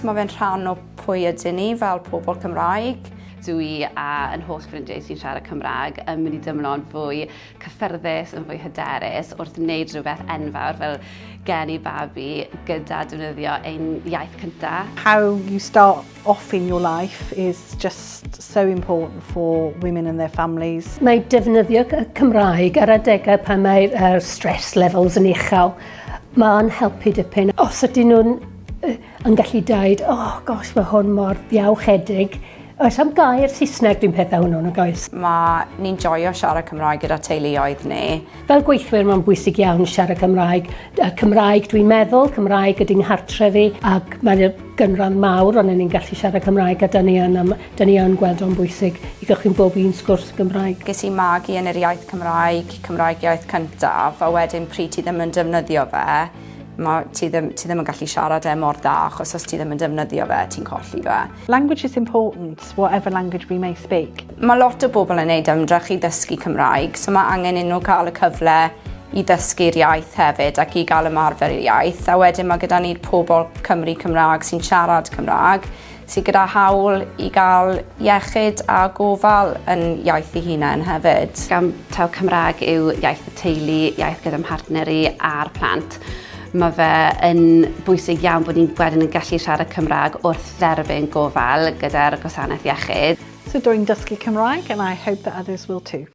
Mae fe'n rhan o pwy ydyn ni fel pobl Cymraeg. Dwi a yn holl ffrindiau sy'n siarad Cymraeg yn mynd i dymlo'n fwy cyffyrddus, yn fwy hyderus wrth wneud rhywbeth enfawr fel geni babi gyda defnyddio ein iaith cyntaf. How you start off in your life is just so important for women and their families. Mae defnyddio Cymraeg ar adegau pan mae'r stress levels yn uchel, mae'n helpu dipyn. Os ydyn nhw'n yn gallu dweud, "Oh gosh, mae hwn mor ddiawchedig." Oes am gair Saesneg dwi'n pethau hwnnw, nag oes? Mae ni'n joio siarad Cymraeg gyda teuluoedd ni. Fel gweithwyr, mae'n bwysig iawn siarad Cymraeg. Cymraeg dwi'n meddwl, Cymraeg ydy'n nghartref i, ac mae'n gynran mawr ond ni'n gallu siarad Cymraeg a da ni yn gweld o'n bwysig i gychwyn bob un sgwrs Gymraeg. Ges i magu yn yr iaith Cymraeg, Cymraeg iaith cyntaf, a wedyn pryd ti ddim yn defnyddio fe, mae, ti ddim yn gallu siarad e mor dda, achos os ti ddim yn defnyddio fe, ti'n colli fe. Language is important, whatever language we may speak. Mae lot o bobl yn neud ymdrech i ddysgu Cymraeg, so mae angen i nhw cael y cyfle i ddysgu'r iaith hefyd ac i gael ymarfer i'r iaith. A wedyn mae gyda ni'r pobl Cymru Cymraeg sy'n siarad Cymraeg, sydd gyda hawl i gael iechyd a gofal yn iaith eu hunain hefyd. Gan taw Cymraeg yw iaith y teulu, iaith gyda'n partner i a'r plant, mae fe yn bwysig iawn bod ni'n wedyn yn gallu siarad Cymraeg wrth dderbyn gofal gyda'r gwasanaeth iechyd. So dwi'n dysgu Cymraeg and I hope that others will too.